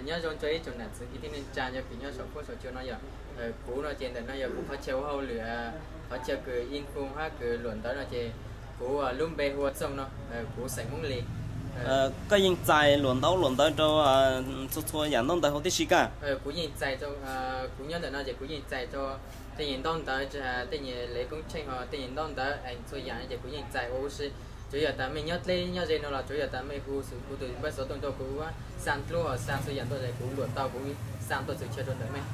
Nyob zoo rau ib tsoom nam txiv kwv tij neej tsa cov kws nyob saum fuab saum cua no yog, kuv no ces ntawm no yog kuv qhov chaw ua hauj lwm, qhov chaw kws in foos hab kws luam ntawv no ces kuv lub npe hu ua Txooj no, kuv xeem Hmoob Lis. Koj yeej txais luam ntaub luam ntawv rau txhua txhua yam ntaub ntawv huv tib si kag? Kuv yeej txais, kuv nyob ntawm no ces kuv yeej txais rau tej nyuag ntaub ntawv, tej nyuag lev koob tsheej ho tej nyuag ntaub ntawv ees txhua yam no ces kuv yeej txais ua huv si. Tsuav yog tas mej nyob dleb nyob ze no los tsuav yog tas mej hu kuv tus npawb xov tooj rau kuv ua xa dluab xa txhua yam ntau es kuv luam tau kuv xa tuaj txhua chaw rau ntawm mej.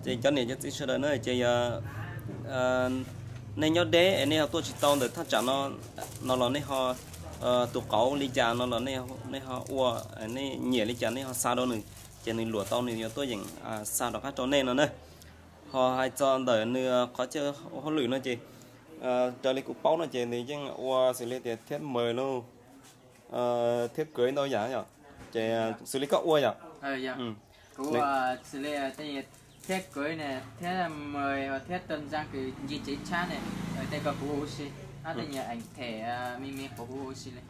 Ces cov niam cov txiv sawv daws na ces yog nej nyob deb es nej ho tuaj tsis tau ntawm thaj tsam no, no los nej ho tus qauv li cas no los nej ho ua, nej nyiam li cas nej ho xa rau nws, ces nws luam tau nws yuav tuaj yeem xa rov qab rau nej no na. Ho hais txog ntawm nws qhov chaw ua hauj lwm no ces raws li kuv paub no ces nws yeej ua xws li tias thiab maws lauj, thiab kawv ntau yam yom. Ces xws li koj ua yom? Kuv ua xws li tej thiab kawv ne, thiab maws, thiab tag ntsa kws nce tsev tshab ne, tej ko kuv ua huv si, hab tej nyuag ees them me me qhuav kuv ua huv si li.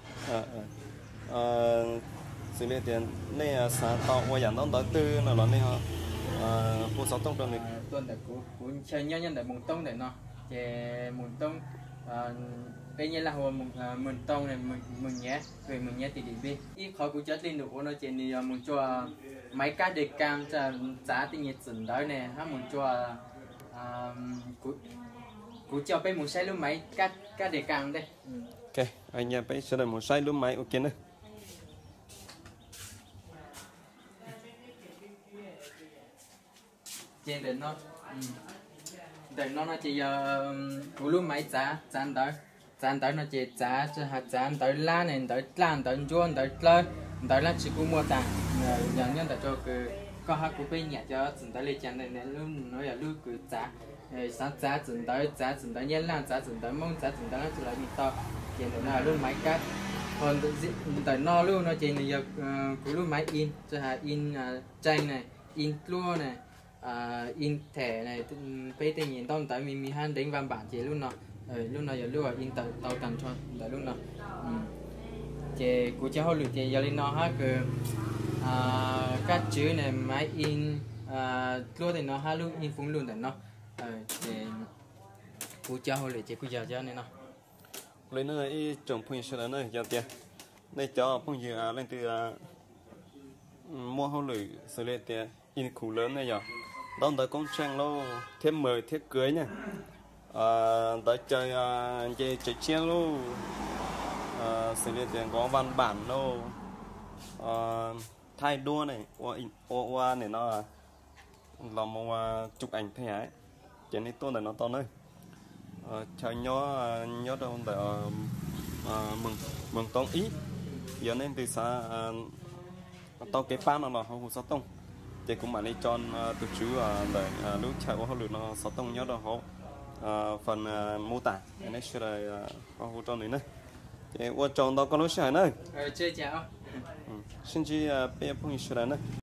Xws li tias nej xav tau ua yam ntaub ntawv twg no los nej hu xov tooj rau nws. Tuaj ntawm kuv, kuv chaw nyob nyob ntawm Moos Toob ntawm no, ces Moos Toob, peb Nyab Laj hu ua Moos Toob, Moos Nyiav, Moos Nyiav tim Dim Npis. Ib qhov kuv cov dej num ua no ces nws yog mus rua maiv kab dej kaa txav tej nyuag txwm ntawv ne hab mus rua, kuv coj peb mus saib lub maiv kab dej kaa ntej. Peb sawv daws mus saib lub maiv ua ke na. Ces ntawm no no ces yog kuv lub maiv txav, txav ntawv, txav ntawv no ces txav, txav ntawv lab ne, ntawv dlaj, ntawv ntsuab, ntawv dlawb, ntawv dab tsi kuj muaj tas. Yog nyob ntawm rau kws koj hab kuv peb nyiam cov txwm ntawv li cas ntawm no, lub no yog lub kws txav, xav txav txwm ntawv, txav txwm ntawv Nyab Laj, txav txwm ntawv Moob, txav txwm ntawv dab tsi los yeej tau. Ces ntawm no lub maiv kab, ho ntawm no lub no ces nws yog kuv lub maiv in, txawm has in tseeg ne, in dluab ne, in them ne, peb tej nyuag ntaub ntawv me me hab ntev vaj npam ces lub no, lub no yog lub in tau tag nrho ntawm lub no. Ces kuv cov hauj lwm ces yog li no hab kws kab tswv ne, maiv in dluab tej no hab lub in foos luj ntawm no. Ces kuv cov hauj lwm ces kuj yog cov no. Ua li no ib tsoom phooj ywg sawv daws na, yog tias nej cov phooj ywg leej twg muaj hauj lwm xws li tias in khuv lawv ne yog ntaub ntawv koob tsheej lauj, thiab maws thiab kawv ne, ntawv caw nce tsev tshiab lauj, xws li tias nkaus vaj npam lauj, thaij duab ne, ua ua nim no los mus ua chụp ảnh thiab, ces nej tuaj ntawm no tau na. Chaw nyob, nyob rau ntawm Moos Toob ib, yog nej leej twg xav tau kev pab no los ho hu xov tooj, ces kuv mam li tso tus tswv ntawm lub chaw ua hauj lwm no xov tooj nyob rau hauv phần mô tả, nej sawv daws ho hu rau nws na. Ces ua tsaug ntau koj lub sij hawm na. Sib ntsib peb phooj ywg sawv daws na.